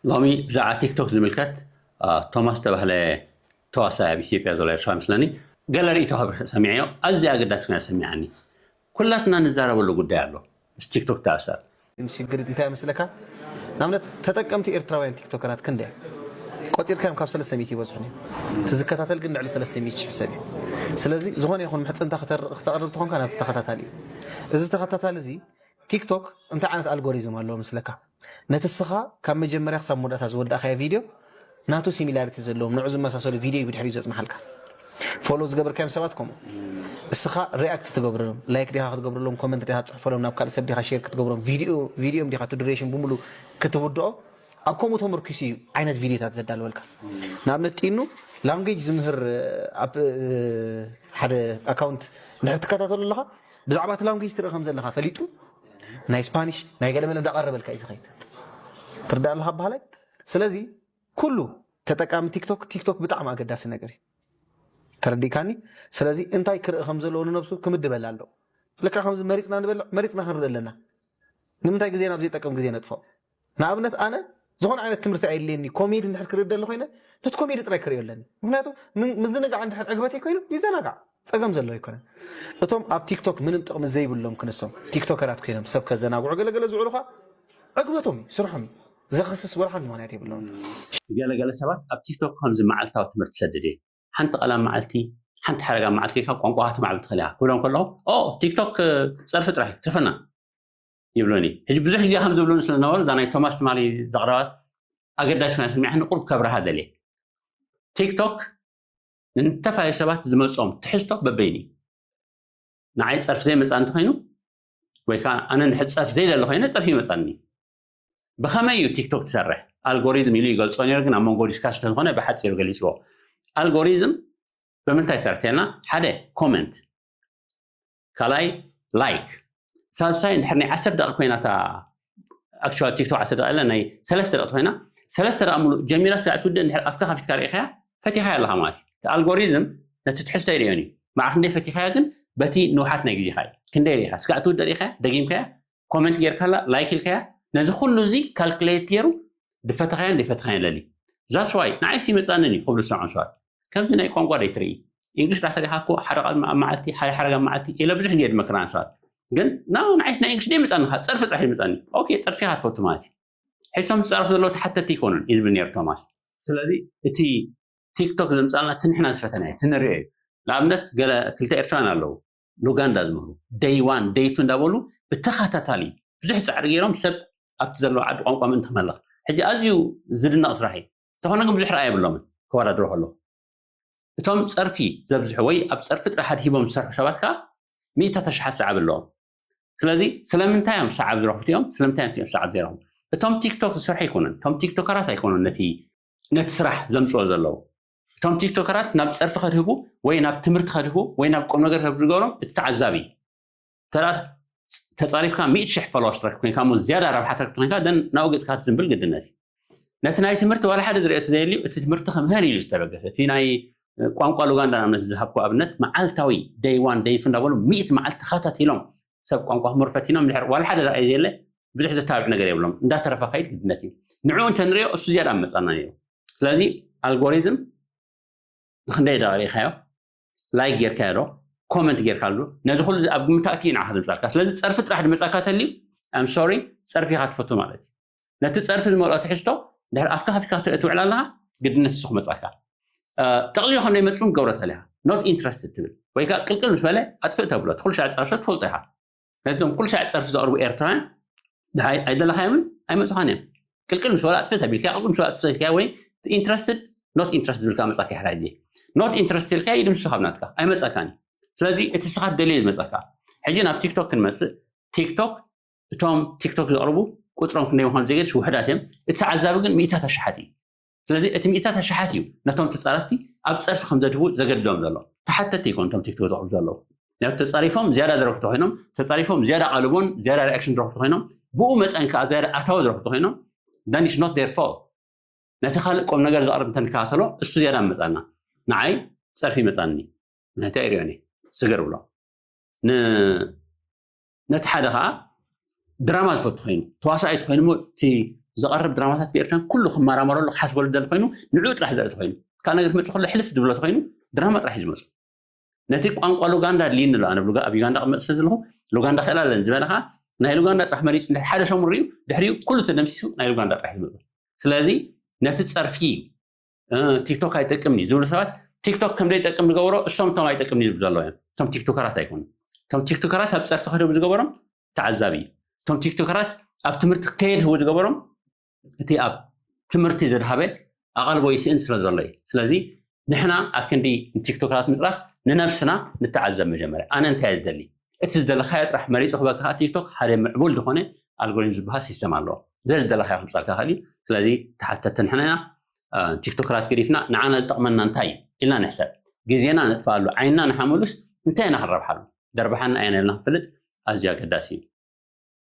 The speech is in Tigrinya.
ሎሚ ብዛዕባ ቲክቶክ ዝምልከት ቶማስ ዝተባህለ ተዋሳይ ኣብ ኢትዮጵያ ዘሎ ኤርትራ መስለኒ ገለ ርእይቶ ክህብ ሰሚዐዮ። ኣዝያ ኣገዳሲ ኮይና ሰሚዓኒ። ኩላትና ንዛረበሉ ጉዳይ ኣሎ ምስ ቲክቶክ ተኣሳር። ሽግር እንታይ መስለካ? ንኣብነት ተጠቀምቲ ኤርትራውያን ቲክቶከራት ክንደይ ቆፂርካዮም? ካብ ሰለስተ ሚእቲ ይበዝሑ እዮም። እቲ ዝከታተል ግን ልዕሊ ሰለስተ ሚእቲ ሽሕ ሰብ እዩ። ስለዚ ዝኾነ ይኹን ምሕፅንታ ክተቕርብ ተኾንካ ናብቲ ተኸታታሊ እዩ። እዚ ተኸታታሊ እዚ ቲክቶክ እንታይ ዓይነት ኣልጎሪዝም ኣለዎ መስለካ? ነቲ ስኻ ካብ መጀመርያ ክሳብ መወዳእታ ዝወዳእካዮ ቪድዮ ናቱ ሲሚላሪቲ ዘለዎም ንዑ ዝመሳሰሉ ቪድዮ እዩ ብድሕሪኡ ዘፅንሓልካ። ፎሎ ዝገበርካዮም ሰባት ከምኡ እስኻ ሪያክት ትገብረሎም፣ ላይክ ዲኻ ክትገብረሎም፣ ኮመንት ዲኻ ትፅሕፈሎም፣ ናብ ካልእ ሰብ ዲኻ ሼር ክትገብሮም፣ ቪድዮ ቪድዮም ዲኻ እቲ ዱሬሽን ብምሉ ክትውድኦ ኣብ ከምኡ ተመርኪሱ እዩ ዓይነት ቪድዮታት ዘዳልወልካ። ንኣብነት ጢኑ ላንጉጅ ዝምህር ኣብ ሓደ ኣካውንት እንድሕር ትከታተሉ ኣለኻ ብዛዕባ እቲ ላንጉጅ ትርኢ ከም ዘለኻ ፈሊጡ ናይ ስፓኒሽ ናይ ገለመለ እንዳቐረበልካ እዩ ዝኸይድ። ትርዳእ ኣለኻ በሃላይ። ስለዚ ኩሉ ተጠቃሚ ቲክቶክ ቲክቶክ ብጣዕሚ ኣገዳሲ ነገር እዩ። ተረዲእካኒ? ስለዚ እንታይ ክርኢ ከም ዘለዎ ንነብሱ ክምድበላ ኣለዎ። ልክዕ ከምዚ መሪፅና ንበልዕ መሪፅና ክንርኢ ኣለና። ንምንታይ ግዜና ኣብ ዘይጠቅም ግዜ ነጥፍኦ? ንኣብነት ኣነ ዝኾነ ዓይነት ትምህርቲ ኣየድልየኒ ኮሜዲ እንድሕር ክርኢ ደሊ ኮይነ ነቲ ኮሜዲ ጥራይ ክርእዮ ኣለኒ። ምክንያቱ ምን- ምዝንጋዕ እንድሕር ዕግበተይ ኮይኑ ይዘናጋዕ ጸገም ዘሎ ኣይኮነን። እቶም ኣብ ቲክቶክ ምንም ጥቕሚ ዘይብሎም ክንሶም ቲክቶከራት ኮይኖም ሰብ ከዘናግዑ ገለገለ ዝውዕሉ ኸዓ ዕግበቶም እዩ ስርሖም እዩ። ዘኽስስ ወላ ሓንቲ ምኽንያት የብሎም። ገለገለ ሰባት ኣብ ቲክቶክ ከምዚ መዓልታዊ ትምህርቲ ትሰድድ እየ። ሓንቲ ቀላም መዓልቲ ሓንቲ ሓረጋ መዓልቲ ኢልካ ቋንቋ ክትማዕብል ትኽእል ኢኻ ክብሎም ከለኹ ኦ ቲክቶክ ጸርፊ ጥራሕ እዩ ትርፈና ይብሉኒ። ሕጂ ብዙሕ ግዜ ከም ዝብሉኒ ስለዝነበሩ እዛ ናይ ቶማስ ትማሊ ዘቕረባት ኣገዳሲ ኮይና ስሚዓኒ ቁሩብ ከብርሃ ደልየ። ቲክቶክ ንተፈላለዩ ሰባት ዝመፅኦም ትሕዝቶ በበይኑ እዩ። ንዓይ ፀርፊ ዘይመፃ እንተኮይኑ ወይ ከዓ ኣነ እንድሕር ፀርፊ ዘይደሊ ኮይነ ፀርፊ ይመፃኒ። ብኸመይ እዩ ቲክቶክ ትሰርሕ? ኣልጎሪዝም ኢሉ ይገልፆ ነይሩ፣ ግን ኣብ መንጎ ዲስካስ ስለዝኾነ ብሓፂሩ ገሊፅዎ። ኣልጎሪዝም ብምንታይ ሰርሕ ተልና ሓደ ኮመንት ካልኣይ ላይክ ሳልሳይ እንድሕር ናይ ዓሰርተ ደቂ ኮይና እታ ኣክቹዋል ቲክቶክ ዓሰርተ ደቂ ኣለ ናይ ሰለስተ ደቂ ኮይና ሰለስተ ደቂ ሙሉእ ጀሚራ ስጋዕ ትውድእ እንድሕር ኣፍካ ከፊትካ ርኢኻያ ፈቲኻያ ኣለኻ ማለት እዩ። እቲ ኣልጎሪዝም ነቲ ትሕዝቶ ይርእዮን እዩ። ማዕር ክንደይ ፈቲኻያ ግን በቲ ንውሓት ናይ ግዜኻ እዩ። ክንደይ ርኢኻ ስጋዕ ትውድእ ርኢኻያ ደጊምካያ ኮመንት ጌርካላ ላይክ ኢልካያ ነዚ ኩሉ እዚ ካልኩሌት ገይሩ ድፈተኻያን ደይፈተኻያን ለሊ ዛስ ዋይ ንዓይስ ይመፃንን እዩ ክብሉ ዝሰምዖም ሰባት ከምዚ ናይ ቋንቋ ደይትርኢ ኢንግሊሽ ዳተሪኻ እኮ ሓደ ቃል ኣብ መዓልቲ ሓደ ሓረግ ኣብ መዓልቲ ኢለ ብዙሕ ግዜ ድመክራ ንሰባት ግን ና ንዓይስ ናይ ኢንግሊሽ ደይመፃኒ ካብ ፀርፊ ጥራሕ ይመፃኒ ኦኬ ፀርፊ ኢኻ ትፈቱ ማለት እዩ ሕጅቶም ዝፃረፉ ዘለዉ ተሓተቲ ይኮኑን እዩ ዝብል ነይሩ ቶማስ ስለዚ እቲ ቲክቶክ ዘምፃልና እቲ ንሕና ዝፈተናዮ እቲ ንሪኦ እዩ ንኣብነት ገለ ክልተ ኤርትራውያን ኣለዉ ሉጋንዳ ዝምህሩ ደይ ዋን ደይ ቱ እንዳበሉ ብተኸታታሊ ብዙሕ ፃዕሪ ገይሮም ሰብ ኣብቲ ዘለዎ ዓዲ ቋንቋ ምእንቲ ክመልኽ ሕጂ ኣዝዩ ዝድነቕ ስራሕ እዩ እንተኾነ ግን ብዙሕ ረኣ የብሎምን ከወዳድሮ ከለኹ እቶም ፀርፊ ዘብዝሑ ወይ ኣብ ፀርፊ ጥራሕ ኣድሂቦም ዝሰርሑ ሰባት ከዓ ሚእታ ተሽሓት ሰዓብ ኣለዎም ስለዚ ስለምንታይ እዮም ሰዓብ ዝረኽቡ እዮም ስለምንታይ እዮም ሰዓብ ዘይረኽቡ እቶም ቲክቶክ ዝሰርሑ ኣይኮኑን እቶም ቲክቶከራት ኣይኮኑን ነቲ ነቲ ስራሕ ዘምፅኦ ዘለዉ እቶም ቲክቶከራት ናብ ፀርፊ ከድህቡ ወይ ናብ ትምህርቲ ከድህቡ ወይ ናብ ቁም ነገር ከድህቡ ዝገብሮም እቲ ተዓዛቢ ተራ ተፃሪፍካ ሚእቲ ሽሕ ፎሎወርስ ትረክብ ኮይንካ እሞ ዝያዳ ረብሓ ትረክብ ኮይንካ ደን ናብኡ ገፅካ ትዝንብል ግድነት እዩ ነቲ ናይ ትምህርቲ ዋላ ሓደ ዝሪኦ ተዘየልዩ እቲ ትምህርቲ ክምህር ኢሉ ዝተበገሰ እቲ ናይ ቋንቋ ሉጋንዳ ንኣብነት ዝሃብኩ ኣብነት መዓልታዊ ደይ ዋን ደይ ቱ እንዳበሉ ሚእቲ መዓልቲ ተኸታቲሎም ሰብ ቋንቋ ክምህሩ ፈቲኖም ድሕር ዋላ ሓደ ዝረኣየ ዘየለ ብዙሕ ዘተባብዕ ነገር የብሎም እንዳተረፈ ከይድ ግድነት እዩ ንዕኡ እንተንሪኦ እሱ ዝያዳ መፃና ነይሩ ስለዚ ኣልጎሪዝም ንክንደይ ደቂ ርኢኻዮ ላይክ ጌርካዮ ዶ ኮመንት ጌርካሉ ነዚ ኩሉ ኣብ ግምት ኣእትዩ ንዓኻ ዘምፃልካ ስለዚ ፀርፊ ጥራሕ ድመፃካ ተልዩ ኣም ሶሪ ፀርፊ ኢኻ ትፈቱ ማለት እዩ ነቲ ፀርፊ ዝመልኦ ትሕዝቶ ድሕር ኣፍካ ከፊትካ ክትርኢ ትውዕል ኣለኻ ግድነት እሱ ክመፃካ ጠቕሊሉ ከም ዘይመፅእ እውን ክገብሮ ትኽእል ኢኻ not interested ትብል ወይ ከዓ ቅልቅል ምስ በለ ኣጥፍእ ተብሎ እቲ ኩሉ ሻዕ ፀርፊ ትፈልጦ ኢኻ ነዞም ኩሉ ሻዕ ፀርፊ ዘቕርቡ ኤርትራውያን ኣይደለኻዮምን ኣይመፁኻን እዮም ቅልቅል ምስ በለ ኣጥፍእ ተቢልካ ቅልቅል ምስ በለ ኣጥፍእ ወይ interested not interested ዝብልካ መፃካ ይሕራይ not interested ኢልካ ይድምሱ ካብ ናትካ ኣይመፃካን እዩ ስለዚ እቲ ስኻ ትደልዮ ዝመፃካ ሕጂ ናብ ቲክቶክ ክንመፅእ ቲክቶክ እቶም ቲክቶክ ዘቕርቡ ቁፅሮም ክንደይ ምዃኑ ዘይገድሽ ውሕዳት እዮም እቲ ተዓዛቢ ግን ሚእታት ኣሽሓት እዩ ስለዚ እቲ ሚእታት ኣሽሓት እዩ ነቶም ተፃረፍቲ ኣብ ፀርፊ ከም ዘድህቡ ዘገድዶም ዘሎ ተሓተቲ ይኮኑ እቶም ቲክቶክ ዘቕርቡ ዘለዉ ናብ ተፃሪፎም ዝያዳ ዝረብሑ ተኮይኖም ተፃሪፎም ዝያዳ ቃልቦን ዝያዳ ሪኣክሽን ዝረብሑ ተኮይኖም ብኡ መጠን ከዓ ዝያዳ ኣታዊ ዝረብሑ ተኮይኖም then it's not their fault ነቲ ካልእ ቁም ነገር ዘቕርብ እንተንከታተሎ እሱ ዝያዳ መፃና ንዓይ ፀርፊ መፃኒ ምክንያቱ ኣይሪዮን ስገር ብሎ ነቲ ሓደ ከዓ ድራማ ዝፈቱ ኮይኑ ተዋሳኣይ ተኮይኑ ሞ እቲ ዝቐርብ ድራማታት ብኤርትራን ኩሉ ክመራመረሉ ክሓስበሉ ደሊ ኮይኑ ንዑ ጥራሕ ዘርኢ ኮይኑ ካልእ ነገር ክመፅእ ከሎ ሕልፍ ዝብሎ ኮይኑ ድራማ ጥራሕ እዩ ዝመፁ። ነቲ ቋንቋ ሉጋንዳ ድልይኒ ኣሎ ኣነ ኣብ ዩጋንዳ ክመፅእ ስለ ዘለኹ ሉጋንዳ ክእል ኣለኒ ዝበለ ከዓ ናይ ሉጋንዳ ጥራሕ መሪፁ ሓደ ሰሙን ሪኡ ድሕሪኡ ኩሉ ተደምሲሱ ናይ ሉጋንዳ ጥራሕ ይመፁ። ስለዚ ነቲ ፀርፊ እዩ ቲክቶክ ኣይጠቅምኒ ዝብሉ ሰባት ቲክቶክ ከም ዘይጠቅም ዝገበሮ እሶም እቶም ኣይጠቅምኒ ዝብሉ ዘለዉ እዮም። እቶም ቲክቶከራት ኣይኮኑ። እቶም ቲክቶከራት ኣብ ፀርፊ ክህደቡ ዝገበሮም ተዓዛቢ እዩ። እቶም ቲክቶከራት ኣብ ትምህርቲ ከየድህቡ ዝገበሮም እቲ ኣብ ትምህርቲ ዘድሃበ ኣቓልቦ ይስእን ስለ ዘሎ እዩ። ስለዚ ንሕና ኣብ ክንዲ ንቲክቶከራት ምፅራፍ ንነብስና ንተዓዘብ መጀመርያ ኣነ እንታይ ዝደሊ እቲ ዝደለካዮ ጥራሕ መሪፁ ክበካ ቲክቶክ ሓደ ምዕቡል ዝኾነ ኣልጎሪዝም ዝበሃል ሲስተም ኣለዎ። ዘዝደለካዮ ክምፃልካ ክእል እዩ። ስለዚ ተሓተተ ንሕና ኢና። ቲክቶከራት ገዲፍና ንዓና ዝጠቕመና እንታይ እዩ ኢልና ንሕሰብ። ግዜና ነጥፋሉ ዓይንና ንሓመሉስ እንታይ ኢና ክንረብሓሉ? ደርብሓና ኣየና ኢልና ክንፈልጥ ኣዝዩ ኣገዳሲ እዩ።